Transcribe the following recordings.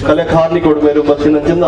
ಕಲೆಖಾರ್ನಿಕೋಡು ಮೇರು ಬತ್ತಿನಂಚಿಂದ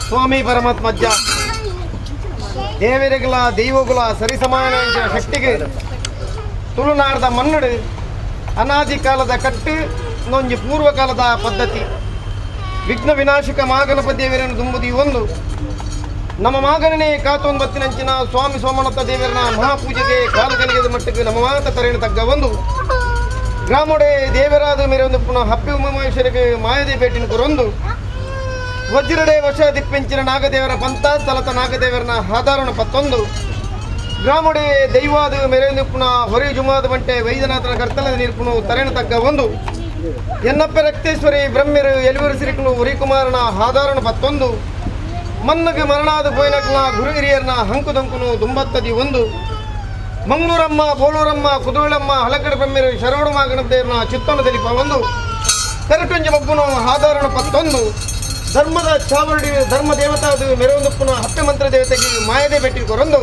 ಸ್ವಾಮಿ ಪರಮಾತ್ಮಜ್ಜ ದೇವರಿಗಳ ದೈವಗಳ ಸರಿಸಮಾನ ಶಕ್ತಿಗೆ ತುಳುನಾಡದ ಮನ್ನಡು ಅನಾದಿ ಕಾಲದ ಕಟ್ಟು ಇನ್ನೊಂದು ಪೂರ್ವಕಾಲದ ಪದ್ಧತಿ ವಿಘ್ನ ವಿನಾಶಕ ಮಾಗಣಪ ದೇವರನ್ನು ತುಂಬುದು ಒಂದು ನಮ್ಮ ಮಾಗಣನೆ ಕಾತೊಂಬತ್ತಿನಂಚಿನ ಸ್ವಾಮಿ ಸೋಮನಾಥ ದೇವರನ ಮಹಾಪೂಜೆಗೆ ಕಾಲಗಣಿಗೆದ ಮಟ್ಟಕ್ಕೆ ನಮ್ಮ ಮಾತ ತರೇಣ ತಗ್ಗ ಒಂದು ಗ್ರಾಮೊಡೆ ದೇವರಾದ ಮೇರೆ ಒಂದು ಪುನಃ ಹಪ್ಪಿ ಉಮಾಮಹೇಶ್ವರಿಗೆ ಮಾಯದೆ ಭೇಟಿನ ಕೊರೊಂದು ವಜ್ರಡೆ ವಶ ದಿಪ್ಪೆಂಚಿನ ನಾಗದೇವರ ಪಂಥ ಸ್ಥಳತ ನಾಗದೇವರನ ಆಧಾರಣ ಪತ್ತೊಂದು ಗ್ರಾಮೊಡೆ ದೈವಾದ ಮೇರೆಂದು ಪುನಃ ಹೊರೆ ಜುಮಾದ ಬಂಟೆ ವೈದ್ಯನಾಥನ ಕರ್ತಲದ ನೀರ್ಪುನು ತರೇಣ ತಗ್ಗ ಒಂದು ಎನ್ನಪ್ಪ ರಕ್ತೇಶ್ವರಿ ಬ್ರಹ್ಮರು ಎಲಿವರು ಸಿರಿಕುನು ಉರಿಕುಮಾರನ ಆಧಾರಣ ಪತ್ತೊಂದು ಮನ್ನಗೆ ಮರಣಾದ ಪೋಯಿನಕ್ನ ಗುರುಗಿರಿಯರ್ನ ಹಂಕುದಂಕುನು ದುಂಬತ್ತದಿ ಒಂದು ಮಂಗಳೂರಮ್ಮ ಬೋಲೂರಮ್ಮ ಕುದುಳಮ್ಮ ಹಲಕಡ ಬ್ರಹ್ಮರು ಶರವಣ ಮಾಗಣದೇವನ ಚಿತ್ತನ ತಿಳಿಪ ಒಂದು ಕರಟುಂಜ ಮಬ್ಬುನು ಆಧಾರಣ ಪತ್ತೊಂದು ಧರ್ಮದ ಚಾವಡಿ ಧರ್ಮ ದೇವತಾದು ಮೆರವೊಂದಪ್ಪನ ಹಪ್ಪೆ ಮಂತ್ರ ದೇವತೆಗೆ ಮಾಯದೆ ಭೇಟಿ ಕೊರೊಂದು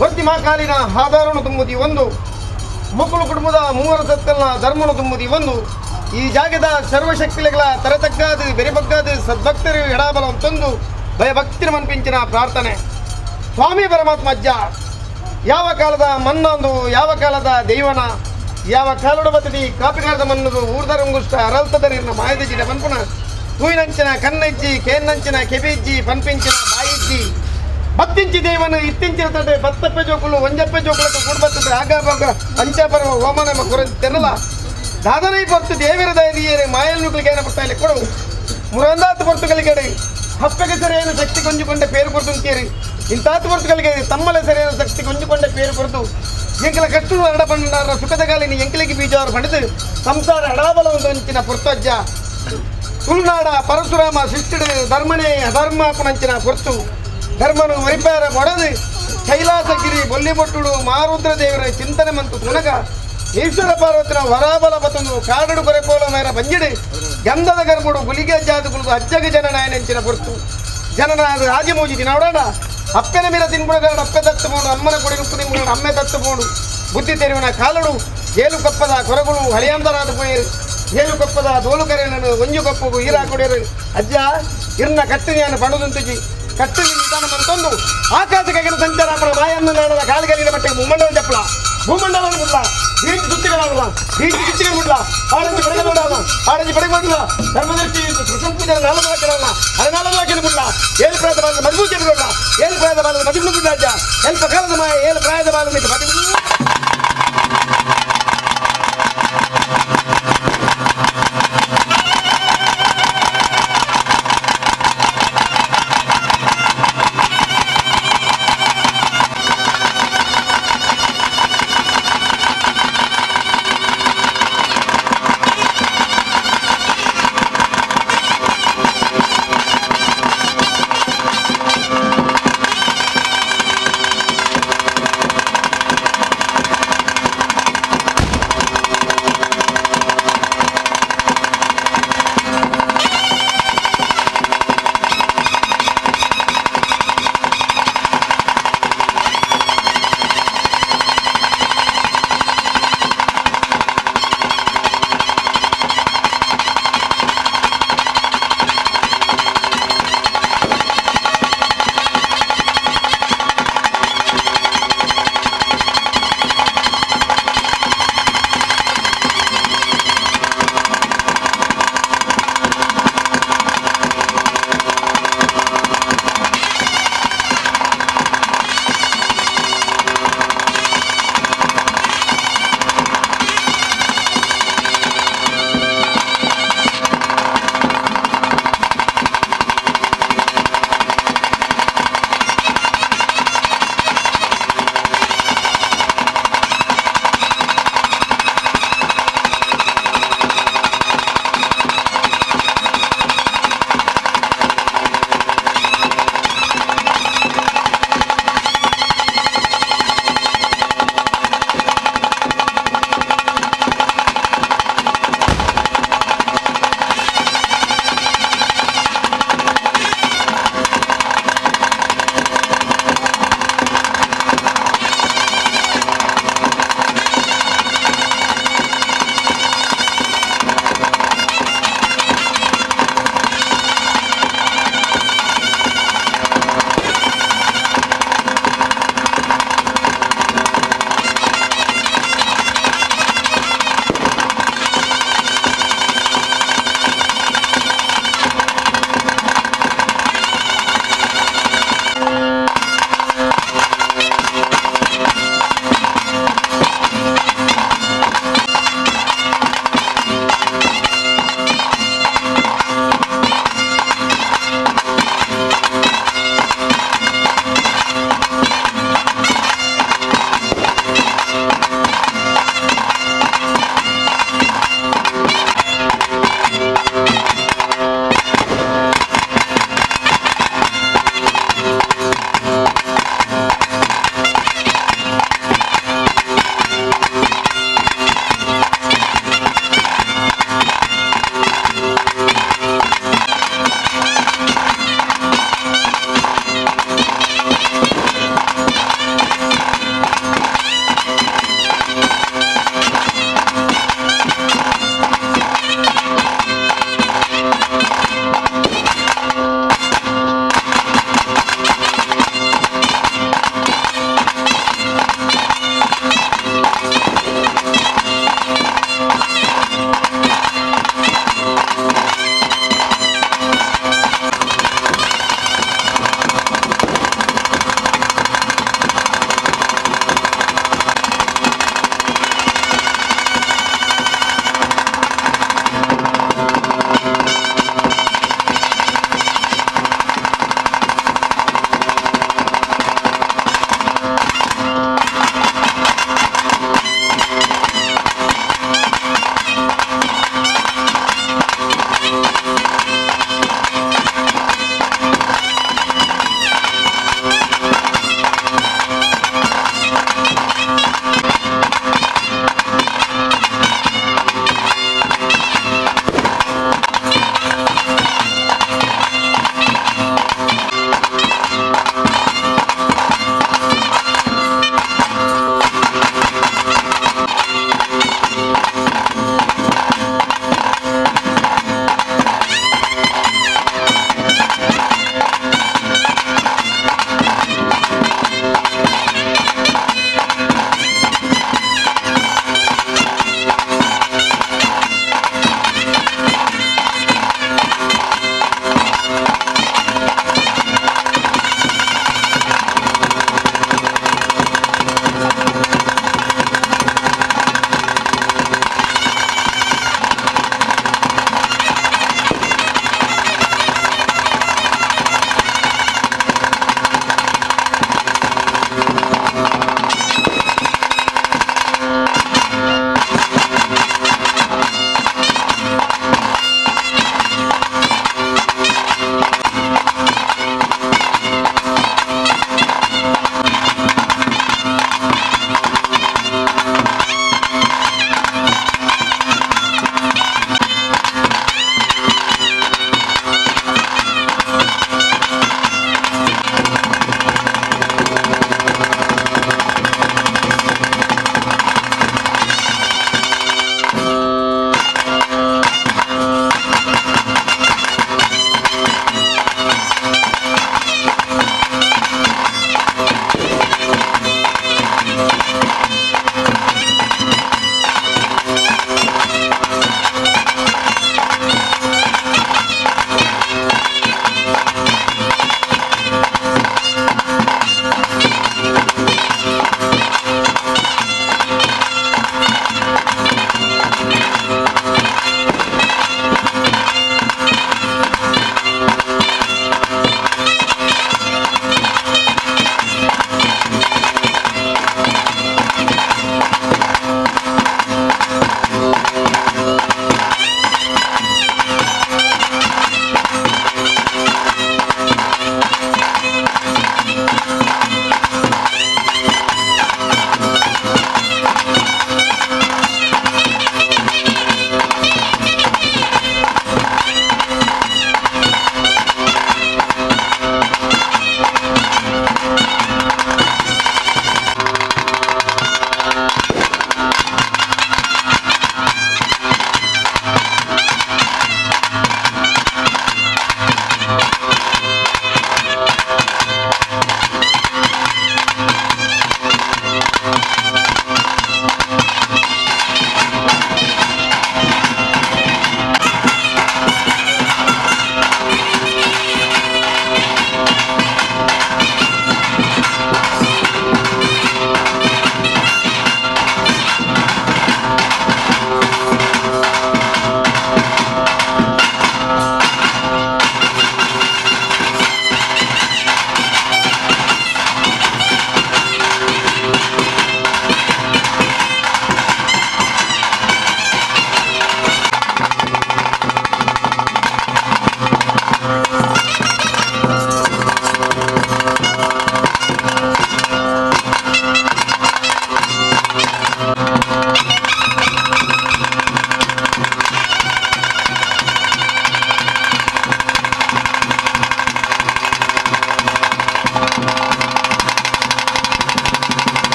ವರ್ತಿ ಮಾಕಾಲಿನ ಆಧಾರಣ ತುಂಬುದಿ ಒಂದು ಮಕ್ಕಳು ಕುಟುಂಬದ ಮೂವರ ಸತ್ತಲ್ನ ಧರ್ಮನು ತುಂಬುದಿ ಒಂದು ಈ ಜಾಗದ ಸರ್ವಶಕ್ತಿಗಳ ತರತಗ್ಗಾದು ಬೆರೆಬಗ್ಗಾದು ಸದ್ಭಕ್ತರು ಎಡಾಬಲ ಅಂತೊಂದು ಭಯಭಕ್ತಿನ ಮನ್ಪಿಂಚಿನ ಪ್ರಾರ್ಥನೆ. ಸ್ವಾಮಿ ಪರಮಾತ್ಮ ಅಜ್ಜ ಯಾವ ಕಾಲದ ಮನ್ನೊಂದು ಯಾವ ಕಾಲದ ದೈವನ ಯಾವ ಕಾಲುಡ ಬತ್ತದಿ ಕಾಪಿಗಾರದ ಮಣ್ಣು ಊರ್ದರ ಉಂಗುಷ್ಟ ಅರಲ್ತದ ನೀರಿನ ಮಾಯದ ಪನ್ಪುನ ತೂಯಿನಂಚಿನ ಕಣ್ಣೆಜ್ಜಿ ಕೇನ್ನಂಚಿನ ಕೆಬಿಜ್ಜಿ ಪನ್ಪಿಂಚಿನ ಬಾಯಿಜ್ಜಿ ಬತ್ತಿಂಚಿ ದೇವನು ಇತ್ತಿಂಚಿನ ತಡೆ ಬತ್ತಪ್ಪೆ ಜೋಕುಲು ಒಂಜಪ್ಪೆ ಜೋಕುಲಕ್ಕೆ ಕೂಡ್ಬತ್ತದ ಆಗಾಬಾಗ ಪಂಚಾಪರ್ವ ಓಮನಮ ಕುರ ತೆನ್ನಲ ದಾದನೈ ಪೊರ್ತು ದೇವಿರ ದಯದಿಯೇರೆ ಮಾಯಲ್ ನುಗ್ಲಿಗೆ ಏನ ಪಡ್ತಾ ಕೊಡು ಮುರಂದಾತ್ ಪೊರ್ತುಗಳಿಗೆ ಹಪ್ಪೆಗೆ ಸರಿಯಾದ ಶಕ್ತಿ ಕೊಂಜುಕೊಂಡೆ ಪೇರು ಕೊಡ್ತು ಇಂತಾತ್ ಪೊರ್ತುಗಳಿಗೆ ತಮ್ಮಲೆ ಸರಿಯಾದ ಶಕ್ತಿ ಕೊಂಜುಕೊಂಡೆ ಪೇರು ಕೊಡ್ತು ಎಂಕಲ ಕಷ್ಟು ಅರಡ ಪಂಡಾರ ಸುಖದ ಗಾಲಿನಿ ಎಂಕಲಿಗೆ ಬೀಜಾರು ಪಡೆದು ಸಂಸಾರ ಹಡಾಬಲ ಒಂದು ಅಂಚಿನ ಪೊರ್ತಜ್ಜ ತುಳುನಾಡ ಪರಶುರಾಮ ಶಿಷ್ಟಿಡು ಧರ್ಮನೇ ಅಧರ್ಮಾಪನಂಚಿನ ಪೊರ್ತು ಧರ್ಮನು ಮರಿಪಾರ ಬಡದು ಕೈಲಾಸಗಿರಿ ಬೊಲ್ಲಿಬೊಟ್ಟುಡು ಮಾರುದ್ರ ದೇವರ ಚಿಂತನೆ ಮಂತು ತುನಗ ಈಶ್ವರ ಪಾರ್ವತಿನ ವರಾಬಲ ಬತಂದು ಕಾಡಡು ಕೊರೆಪೋಲ ಮೇರ ಬಂಜಿಡು ಗಂಧದ ಗರ್ಭುಡು ಗುಲಿಗೆ ಜಾದುಗುಳು ಅಜ್ಜಗ ಜನನಾಯನೆಂಚಿನ ಪೊರ್ತು ಜನನಾದ ರಾಜಮೂಜಿ ದಿನವಡಾಡ ಅಪ್ಪೆನ ಮೀರ ತಿನ್ಬುಡಗಾಡು ಅಪ್ಪೆ ದತ್ತಬೋಡು ಅಮ್ಮನ ಕೊಡಿ ಉಪ್ಪು ತಿನ್ಬುಡಗಾಡು ಅಮ್ಮೆ ದತ್ತಬೋಡು ಬುದ್ಧಿ ತೆರುವಿನ ಕಾಲಡು ಏಲು ಕಪ್ಪದ ಕೊರಗುಳು ಹಳಿಯಾಂದರಾದ ಪೋಯರು ಏಲು ಕಪ್ಪದ ದೋಲು ಕರೆಯನನು ಒಂಜು ಕಪ್ಪುಗು ಈರಾ ಕೊಡಿಯರು ಅಜ್ಜ ಇರ್ನ ಕಟ್ಟಿನಿಯನ್ನು ಪಣದುಂತುಜಿ ಕಟ್ಟಿನ ನಿಧಾನ ಮಂತೊಂದು ಆಕಾಶ ಗಗನ ಸಂಚಾರ ಮಾಯನ್ನು ನಾಡದ ಕಾಲಿಗಲಿನ ಮಟ್ಟಿಗೆ ಭೂಮಂಡಲ ಚಪ್ಪಲ ಭೂಮಂಡಲ ಮುಡ್ಲ ಈಚು ಸುತ್ತಿಗಳಲ್ಲ ಈಚು ಕಿಚ್ಚಿಗೆ ಮುಡ್ಲ ಆಡಂಜಿ ಪಡೆಗಲೋಡಲ್ಲ ಆಡಂಜಿ ಪಡೆಗಲೋಡಿಲ್ಲ ಧರ್ಮದರ್ಶಿ ಕೃಷ್ಣ ಪೂಜೆ ನಾಲ್ಕು ಹಾಕಿರಲ್ಲ ಅದು ನಾಲ್ಕು ಹಾಕಿನ ಮುಡ್ಲ ಏಳು ಪ್ರಾಯದ ಬಾಲದ ಮದುವೆ ಚೆನ್ನೋಡ ಏಳು ಪ್ರಾಯದ ಬಾಲದ ಮದುವೆ ಮುಡ್ಲಾಜ ಎಲ್ಪ ಕಾಲದ ಮಾಯ ಏಳು ಪ್ರಾಯದ ಬಾಲದ ಮದುವೆ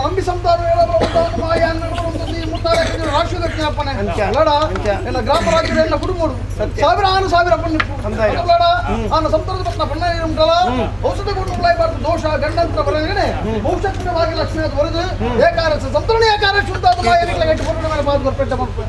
ನಂಬಿ ಸಂತಾನ ಗ್ರಾಮ ರಾಜ್ಯದ ಎನ್ನ ಕುಟುಂಬ ಸಾವಿರ ಆನು ಸಾವಿರ ಆನ ಸಂತಾನದ ಪತ್ನ ಬಣ್ಣ ಉಂಟಲ್ಲ ಔಷಧ ಗುಣ ದೋಷ ಗಂಡಂತರ ಬರಲಿಗೆ ಬಹುಶಕ್ತವಾಗಿ ಲಕ್ಷ್ಮಿ ಅದು ಬರೆದು ಏಕಾರ ಸಂತರಣೆ ಏಕಾರ ಶುದ್ಧ ಅದು ಮಾಯ ಗಟ್ಟಿ ಪೂರ್ಣ ಮೇಲೆ ಬಾದು ಬರ್ಪೆಟ್ಟ ಮಕ್ಕಳು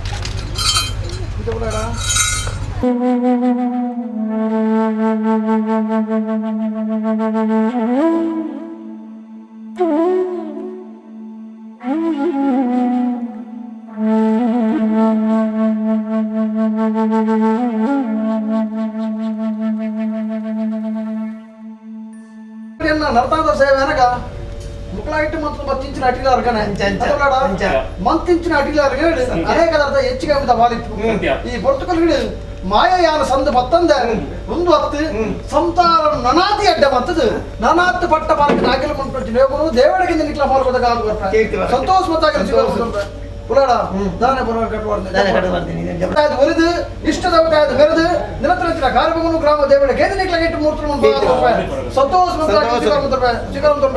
ನರ್ತಾದ ಸೇವೆ అనక ಮುಕ್ಕಳಾಯಿಟ್ಟು ಮತ್ತು ಮತ್ತಿಂಚಿನ ಅಟಿಲ ಅರ್ಗನೆ ಮಂತಿಂಚಿನ ಅಟಿಲ ಅರ್ಗನೆ ಅನೇಕ ಅರ್ಥ ಹೆಚ್ಚಿಗೆ ಆಗುತ್ತ ಬಾಲಿತ್ತು ಈ ಪೊರ್ತುಕಲ್ ಮಾಯಯಾನ ಸಂದು ಬತ್ತಂದೆ ಒಂದು ಹತ್ತು ಸಂಸಾರ ನನಾತಿ ಅಡ್ಡ ಬತ್ತದು ನನಾತ್ ಪಟ್ಟ ಪಾರ್ಕ್ ನಾಗಿಲ ಮುಂಟು ನೇಗುನು ದೇವಡಿಗೆ ನಿಕ್ಲ ಮಾರ್ಕೋದ ಕಾದು ಸಂತೋಷ ಮತ್ತಾಗಿರ ಪುಲಾಡ ದಾನೆ ಬರುವ ಕಟ್ಟುವಾರ್ದೆ ಒಲಿದು ಇಷ್ಟ ದೇವತೆ ಅದು ಬೆರೆದು ನಿರಂತರ ಕಾರ್ಯವನ್ನು ಗ್ರಾಮ ದೇವಡ ಕೇಂದ್ರ ನಿಕ್ಲ ಇಟ್ಟು ಮೂರ್ತಿ ಸಂತೋಷ ಸಿಗರಂತ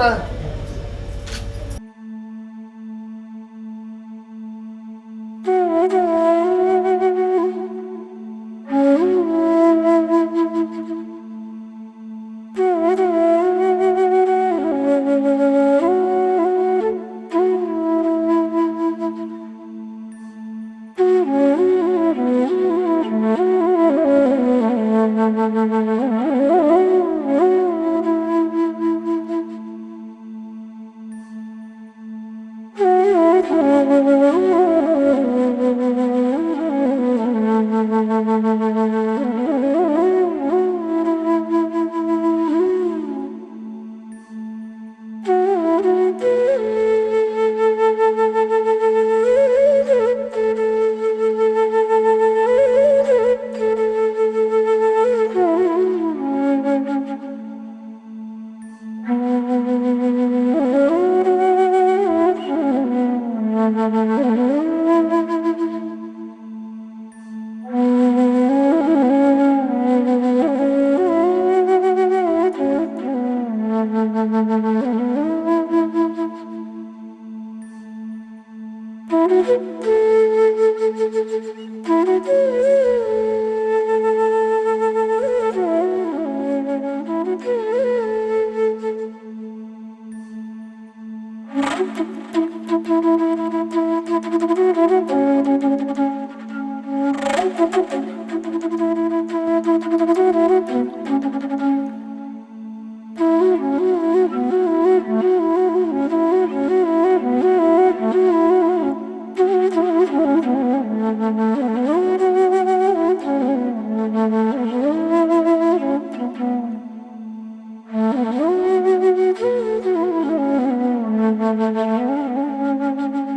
Thank you.